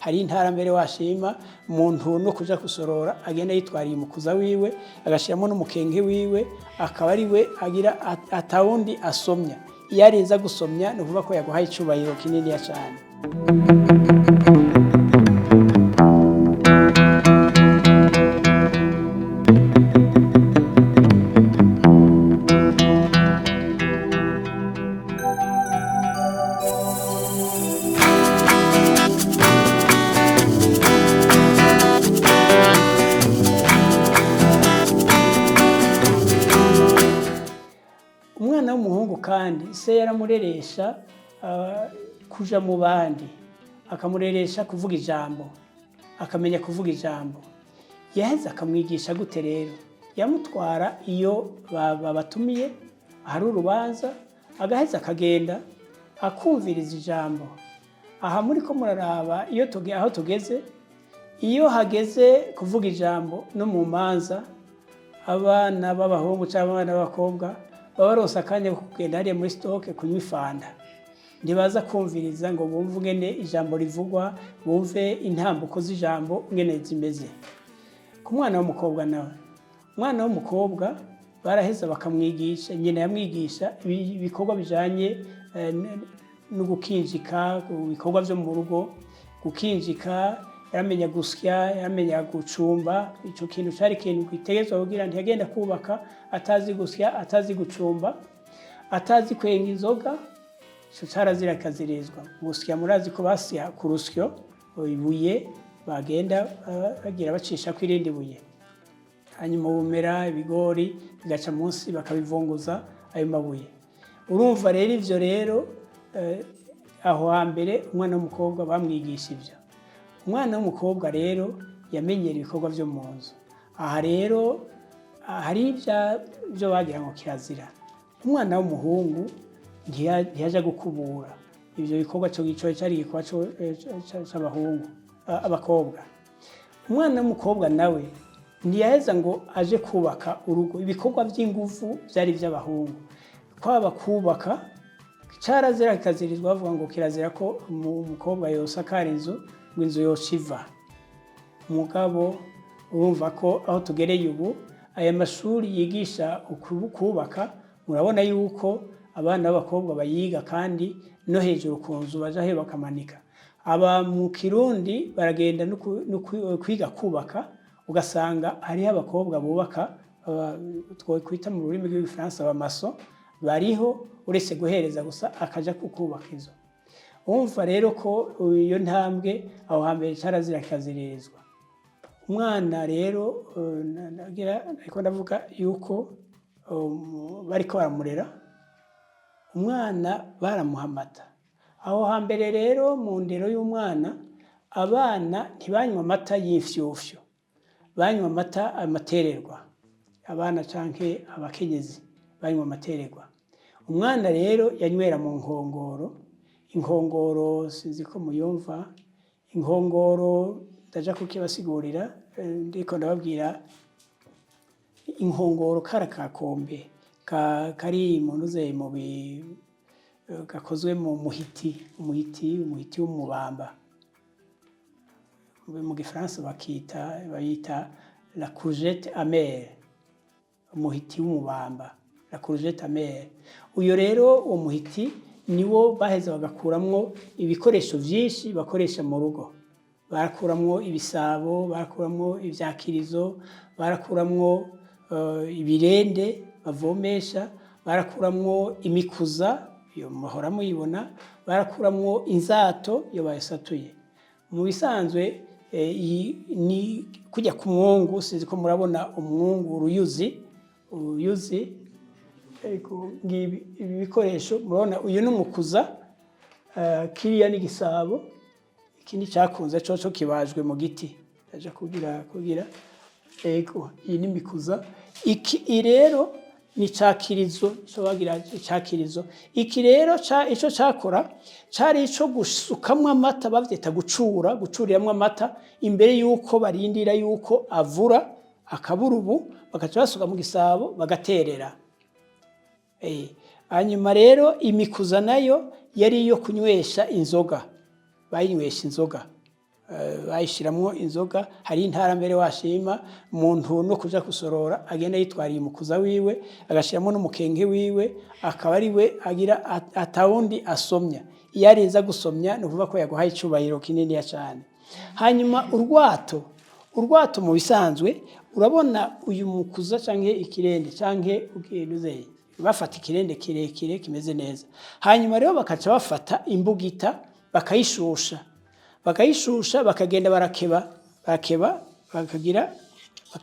Hari intara mbere washima umuntu no kuja gusorora agenda yitwariye umukuza wiwe, agashiramo n'umukenke wiwe, akaba ari we agira, atawundi asomya. Iyo arinze gusomya, ni ukuvuga ko yaguhaye icubahiro kininiya cane. Umwana w'umuhungu kandi se yaramureresha kuja mu bandi, akamureresha kuvuga ijambo, akamenya kuvuga ijambo. Yaheze akamwigisha gute rero? Yamutwara iyo babatumiye, ahari urubanza, agaheza akagenda akumviriza ijambo. Aha muriko muraraba iyo aho tugeze, iyo hageze kuvuga ijambo no mu manza, abana b'abahungu cyangwa abana b'abakobwa baba baronse akanya ko kugenda hariya muri stock kunywa ifanta, ntibaza kumviriza ngo bumve ingene ijambo rivugwa, bumve intambuko z'ijambo ingene zimeze. Ku mwana w'umukobwa nawe, umwana w'umukobwa baraheza bakamwigisha, nyina yamwigisha ibikorwa bijanye no gukinjika, ibikorwa vyo mu rugo, gukinjika. Yaramenya gusya, yaramenya gucumba. Ico kintu cari ikintu gitegerezwa kugira, ntiyagenda kubaka atazi gusya, atazi gucumba, atazi kwenga inzoga. Ico carazira, kikazirizwa. Gusya, murazi ko basya ku rusyo, ibuye bagenda bagira bacishako irindi buye, hanyuma ubumera, ibigori bigaca munsi, bakabivunguza ayo mabuye. Urumva rero ivyo rero, aho hambere umwana w'umukobwa bamwigisha ivyo. Umwana w'umukobwa rero yamenyera ibikorwa vyo mu nzu. Aha rero hari ibyo bagira ngo kirazira. Umwana w'umuhungu ntiyaja gukubura, ivyo bikorwa co gico cari igikorwa c'abahungu, abakobwa. Umwana w'umukobwa nawe ntiyaheza ngo aje kubaka urugo. Ibikorwa vy'inguvu vyari ivy'abahungu, kwaba kubaka carazira, kikazirizwa. Bavuga ngo kirazira ko umukobwa yosakara inzu, ngo inzu yoca iva. Mugabo urumva ko aho tugereye ubu, aya mashuri yigisha kubaka, murabona yuko abana b'abakobwa bayiga, kandi no hejuru ku nzu baja he bakamanika. Aba mu Kirundi baragenda no kwiga kubaka, ugasanga hariho abakobwa bubaka, twokwita mu rurimi rw'igifaransa abamaçons bariho, uretse guhereza gusa akaja kubaka inzu. Urumva rero ko iyo ntambwe aho hambere carazira, kikaziririzwa. Umwana rero, nariko ndavuga yuko bariko baramurera, umwana baramuha amata. Aho hambere rero mu ndero y'umwana, abana ntibanywa amata y'imfyufyu, banywa amata amatererwa. Abana canke abakenyezi banywa amatererwa. Umwana rero yanywera mu nkongoro. Inkongoro, sinzi ko muyumva inkongoro, ndaja kukibasigurira. Ndiko ndababwira inkongoro, kara kakombe kari mu ntuze mu gakozwe mu muhiti, umuhiti w'umubamba. Mu gifaransa bayita la courgette amère, umuhiti w'umubamba, la courgette amère. Uyo rero, uwo muhiti niwo baheza bagakuramwo ibikoresho vyinshi bakoresha mu rugo. Barakuramwo ibisabo, barakuramwo ivyakirizo, barakuramwo ibirende bavomesha, barakuramwo imikuza, iyo muhora muyibona, barakuramwo inzato iyo bayisatuye. Mu bisanzwe ni kujya ku mwungu, sinzi ko murabona umwungu, uruyuzi, uruyuzi. Ngibi ibi bikoresho murabona, uyu ni umukuza, kiriya ni igisabo, ikindi cyakunze coco kibajwe mu giti. Ndaja kugira ego, iyi ni imikuza. Iki rero ni cakirizo, ico bagira icakirizo. Iki rero ico cakora cari ico gusukamwo amata, bavyita gucura, gucuriramwo amata imbere yuko barindira yuko avura akabura ubu, bagaca basuka mu gisabo bagaterera. Hanyuma rero imikuza nayo yari iyo kunywesha inzoga, bayinywesha inzoga. Bayishiramwo inzoga. Hari intara mbere washima umuntu no kuja gusorora agenda yitwariye umukuza wiwe, agashiramwo n'umukenke wiwe, akaba ari we agira atawundi asomya. Iyo arinze gusomya, ni ukuvuga ko yaguhaye icubahiro kininiya cane. Hanyuma urwato mu bisanzwe, urabona uyu mukuza canke ikirende canke ukintuze, bafata ikirende kirekire kimeze neza, hanyuma rero bakaca bafata imbugita, bakayishusha, bakagenda barakeba, barakeba, bakagira.